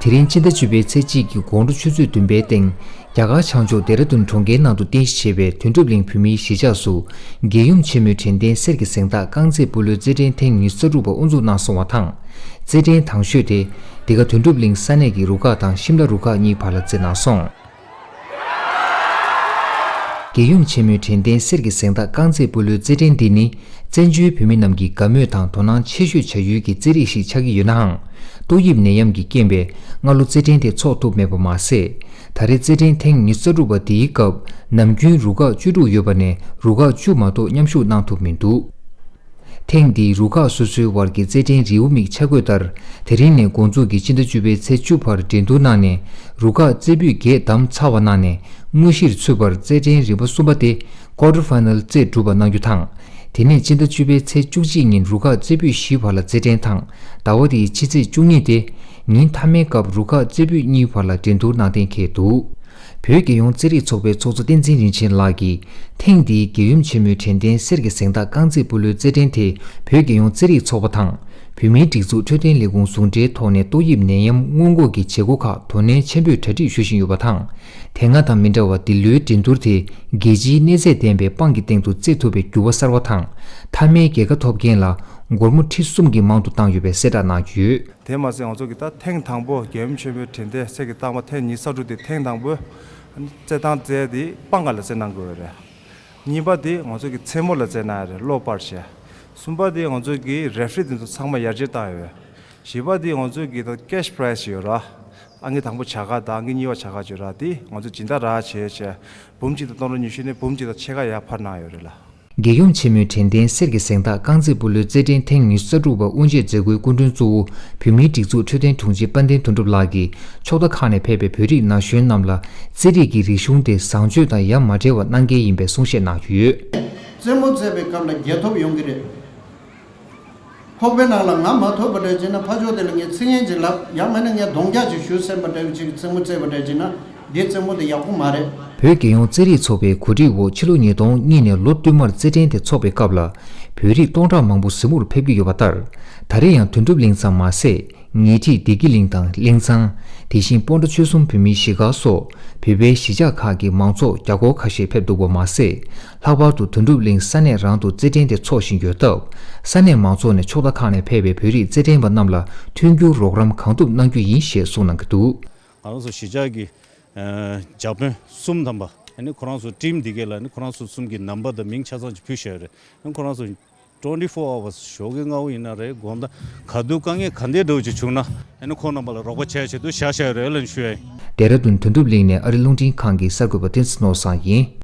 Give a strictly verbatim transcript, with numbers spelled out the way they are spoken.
དེ་རིང་སྤྱི་ཟླ་བཅུ་པའི་ཚེས་གཅིག་གི་དགོང་དྲོ་ཆུ་ཚོད་བདུན་པའི་སྟེང་རྒྱ་གར་བྱང་ཕྱོགས་ལྡེ་ར་ལྡུན་གྲོང་ཁྱེར་ནང་དུ་རྟེན་གཞི་བྱས་པའི་དོན་གྲུབ་གླིང་བོད་མིའི་གཞིས་ཆགས་སུ་རྒྱལ་ཡུམ་ཆེན་མོའི་དྲན་རྟེན་གསེར་གྱི་གཟེངས་རྟགས་རྐང་རྩེད་སྤོ་ལོའི་རྩེད་འགྲན་ཐེངས་ཉི་ཤུ་རྩ་དྲུག་པ་དབུ་འཛུགས་གནང་སོང་བ་དང་། རྩེད་འགྲན་དང་ཤོས་དེ་འདི་ག་དོན་གྲུབ་གླིང་ས་གནས་ཀྱི་རུ་ཁག་དང་ཤིམ་ལ་རུ་ཁག་གཉིས་བར་ལ་རྩེད་གནང་སོང་། རྒྱལ་ཡུམ་ཆེན་མོའི་དྲན་རྟེན་གསེར་གྱི་གཟེངས་རྟགས་རྐང་རྩེད་སྤོ་ལོའི་རྩེད་འགྲན་འདི་ནི་བཙན་བྱོལ་བོད་མི་རྣམས་ཀྱིས་དགའ་མོས་དང་དོ་སྣང་ཆེ་ཤོས་བྱ་ཡུལ་གྱི་རྩེད་རིགས་ཤིག་ཆགས་ཀྱི་ཡོད་ནའང་། ཏོག་དབྱིབས་ནད་ཡམས་ཀྱི་རྐྱེན་པས་སྔ་ལོ་རྩེད་འགྲན་དེ་འཚོགས་ཐུབ་མེད་པ་མ་ཟད། ད་རེས་རྩེད་འགྲན་ཐེངས་ཉི་ཤུ་རྩ་དྲུག་པ་འདིའི་སྐབས་ནམ་རྒྱུན་རུ་ཁག་བཅུ་དྲུག་ཡོད་པ་ནས་རུ་ཁག་བཅུ་མ་གཏོགས་མཉམ་ཞུགས་གནང་ཐུབ་མི་འདུག་ཐེངས་འདིའི་རུ་ཁག་སོ་སོའི་བར་གྱི་རྩེད་འགྲན་རེའུ་མིག་ཆ་བགོས་ལྟར། དེ་རིང་ནས་འགོ་འཛུགས་ཀྱིས་སྤྱི་ཟླ་བཅུ་པའི་ཚེས་བཅུ་བར་འགྲན་བསྡུར་གནང་ནས། རུ་ཁག་རྩེ་ཕུད་བརྒྱད་བདམས་ཚར་བ་གནང་ནས། དངོས་གཞིར་ཚུད་པར་རྩེད་འགྲན་རིམ་པ་གསུམ་པ་སྟེ། ཀོ་ཊར་ཕའི་ནལ་རྩེད་གྲུབ་པ་གནང་རྒྱུ་དང་། དེ་ནས་སྤྱི་ཟླ་བཅུ་པའི་ཚེས་བཅུ་གཅིག་ཉིན་རུ་ཁག་རྩེ་ཕུད་བཞིའི་བར་ལ་རྩེད་འགྲན་དང་། ཟླ་བ་འདིའི་ཕྱི་ཚེས་བཅུ་གཉིས་ཏེ། ཉིན་མཐའ་མའི་སྐབས་རུ་ཁག་རྩེ་ཕུད་གཉིས་བར་ལ་འགྲན་བསྡུར་གནང་གཏན་འཁེལ་འདུག་བོད་རྒྱལ་ཡོངས་རྩེད་རིགས་ཚོགས་པའི་ཚོགས་གཙོ་བསྟན་འཛིན་རིན་ཆེན་ལགས་ཀྱིས། ཐེངས་འདིའི་རྒྱལ་ཡུམ་ཆེན་མོའི་དྲན་རྟེན་གསེར་གྱི་གཟེངས་རྟགས་རྐང་རྩེད་སྤོ་ལོའི་རྩེད་འགྲན་དེ་བོད་རྒྱལ་ཡོངས་རྩེད་རིགས་ཚོགས་པ་དང་། བོད་མིའི་སྒྲིག་འཛུགས་འཕྲོད་བསྟེན་ལས་ཁུངས་ཟུང་འབྲེལ་ཐོག་ནས་ཏོག་དབྱིབས་ནད་ཡམས་སྔོན་འགོག་གི་བྱེད་སྒོ་ཁག་དོ་ནན་ཆེན་པོས་གྲ་སྒྲིག་ཞུ་བཞིན་ཡོད་པ་དང་། དེ་སྔ་དང་མི་འདྲ་བར་འདི་ལོའི་འགྲན་བསྡུར་དེ་རྒྱལ་སྤྱིའི་གནས་ཚད་ལྡན་པའི་དཔང་གི་སྟེང་དུ་རྩེད་ཐུབ་པའི་འགྱུར་བ་གསར་བ་དང་། མཐའ་མའི་རྒྱལ་ཁ་ཐོབ་མཁན་ལ་སྒོར་མོ་ཁྲི་གསུམ་གྱིས་མང་དུ་བཏང་ཡོད་པའི་གསལ་བསྒྲགས་གནང་ཡོད། དེ་མ་ཟད་ང་ཚོ་གི་ད་ཐེངས་དང་པོ་རྒྱལ་ཡུམ་ཆེན་མོའི་དྲན་རྟེན་གསེར་གྱི་རྟགས་མ་ཐེངས་ཉི་ཤུ་རྩ་དྲུག་དེ་ཐེངས་དང་པོ་རྩེད་སྟངས་རྩེད་དེ་དཔང་ག་ལ་རྩེད་གནང་དགོས་རེད། གཉིས་པ་དེ་ང་ཚོ་གི་མཚན་མོ་ལ་རྩེད་གནང་ཡ་རེད། གློག་སྤར་བྱས། གསུམ་པ་དེ་ང་ཚོ་གི་རེ་ཕ་རི་དེ་ཚོ་ཚང་མ་ཡར་རྒྱས་བཏང་ཡོད། བཞི་པ་དེ་ང་ཚོ་གི་ད་ཀེཤ་པ་རའི་ཛི་ཡོད་ར། ཨང་ཀི་དང་པོ་བྱ་དགའ་དང་ཨང་ཀི་གཉིས་པ་བྱ་དགའ་ཡོད་ར། དེ་ང་ཚོ་སྦྱིན་བདག་རག་བྱས་བྱས་འབུམ་གཅིག་དང་སྟོང་ཕྲག་ཉི་ཤུ་ནས་འབུམ་གཅིག་དང་ཕྱེད་ཀ་ཡར་འཕར་གནང་ཡོད་རེད་ལ། རྒྱལ་ཡུམ་ཆེན་མོའི་དྲན་རྟེན་གསེར་གྱི་གཟེངས་རྟགས་རྐང་རྩེད་སྤོ་ལོའི་རྩེད་འགྲན་ཐེངས་ཉི་ཤུ་རྩ་དྲུག་པ་དབུ་འབྱེད་མཛད་སྒོའི་སྐུ་མགྲོན་གཙོ་བོ་བོད་མིའི་སྒྲིག་འཛུགས་འཕྲོད་བསྟེན་དྲུང་ཆེ་དཔལ་ལྡན་དོན་གྲུབ་ལགས་ཀྱིས་ཕྱོགས་མཐའ་ཁག་ནས་ཕེབས་པའི་བོད་རིགས་ན་གཞོན་རྣམས་ལ་རྩེད་རིགས་ཀྱི་རིག་གཞུང་དེ་བཟང་སྤྱོད་དང་ཡ་མ་བྲལ་བ་གནང་གལ་ཡིན་པའི་གསུང་བཤད་གནང་ཡོད། རྩེད་མོ་རྩེད་པའི་སྐབས་ལ་རྒྱལ་ཐོབ་ཡོང་གི་རེད། ཁོག་པའི་ནང་ལ་ང་མ་ཐོབ་པ་འདྲ་བྱས་ན་ཕར་ཕྱོགས་དེ་ལ་ངས་ཚིག་ངན་ཅིག་ལབ། ཡང་མིན་ན་ངས་གདོང་རྒྱག་ཅིག་ཞུ་སེམས་པ་འདྲ་བའི་ཅིག་རྩེད་མོ་རྩེད་པ་འདྲ་བྱས་ན་འདི་རྩེད་མོ་དེ་ཡག་པོ་མ་རེད། བོད་རྒྱལ་ཡོངས་རྩེད་རིགས་ཚོགས་པའི་གོ་སྒྲིག་འོག་ཕྱི་ལོ་ཉིས་སྟོང་གཉིས་ནས་ལོ་བསྟུད་མར་རྩེད་འགྲན་དེ་འཚོགས་པའི་སྐབས་ལ་བོད་རིགས་སྟོང་ཕྲག་མང་པོ་གཟིགས་མོར་ཕེབས་ཀྱི་ཡོད་པ་ལྟར། ད་རེས་ཡང་དོན་གྲུབ་གླིང་ཙམ་མ་ཟད། ཉེ་འཁྲིས་བདེ་སྐྱིད་གླིང་དང་གླིང་ཚང་། དེ་བཞིན་སྤོན་ཊ་ཆོལ་གསུམ་བོད་མིའི་གཞིས་སྒར་སོགས་བོད་པའི་གཞིས་ཆགས་ཁག་གི་མང་ཚོགས་བརྒྱ་སྐོར་ཁ་ཤས་ཕེབས་འདུག་པ་མ་ཟད། ལྷག་པར་དུ་དོན་གྲུབ་གླིང་ས་གནས་རང་དུ་རྩེད་འགྲན་དེ་འཚོགས་བཞིན་ཡོད་སྟབས། ས་གནས་མང་ཚོགས་ནས་ཕྱོགས་མཐའ་ཁག་ནས་ཕེབས་པའི་བོད་རིགས་རྩེད་འགྲན་པ་རྣམས་ལ་མཐུན་འགྱུར་རོགས་རམ་གང་ཐུབ་གནང་རྒྱུ་ཡིན་ཞེས་གསུངས་གནང་གི་འདུག་ང་རང་ཚོ་གཞིས་ཆགས་ཀྱི་ཨ་ཇག་དཔོན་གསུམ་ཐམ་པ་ཨ་ནི་ཁོ་རང་ཚོ་ཊིམ་འདི་གས་ལ་ཨ་ནི་ཁོ་རང་ཚོ་གསུམ་གྱི་ནམ་བར་དང་མིང་ཆ་ཚང་ཅིག་ཕུལ་བཞག་ཡོད་རེད། ཨ་ནི་ཁོ་རང་ཚོ་twenty four hours ཞོགས་ཀས་སྔ་པོ་ཡིན་ན་རེད། དགོང་དག་ག་དུས་དཀའ་ངལ་ག་འདྲའི་འདྲ་བོ་ཅིག་བྱུང་ན་ཨ་ནི་ཁོང་རྣམ་པ་ལ་རོགས་པ་བྱས་བྱས་དུས་བཞག་བཞག་ཡོད་རེད་ལབ་ཞུ་ཡ་ཡིན། ལྡེ་ར་ལྡུན་དོན་གྲུབ་གླིང་ནས་ཨ་རི་རླུང་འཕྲིན་ཁང་གི་གསར་འགོད་པ་བསྟན་འཛིན་ནོར་བཟང་ཡིན།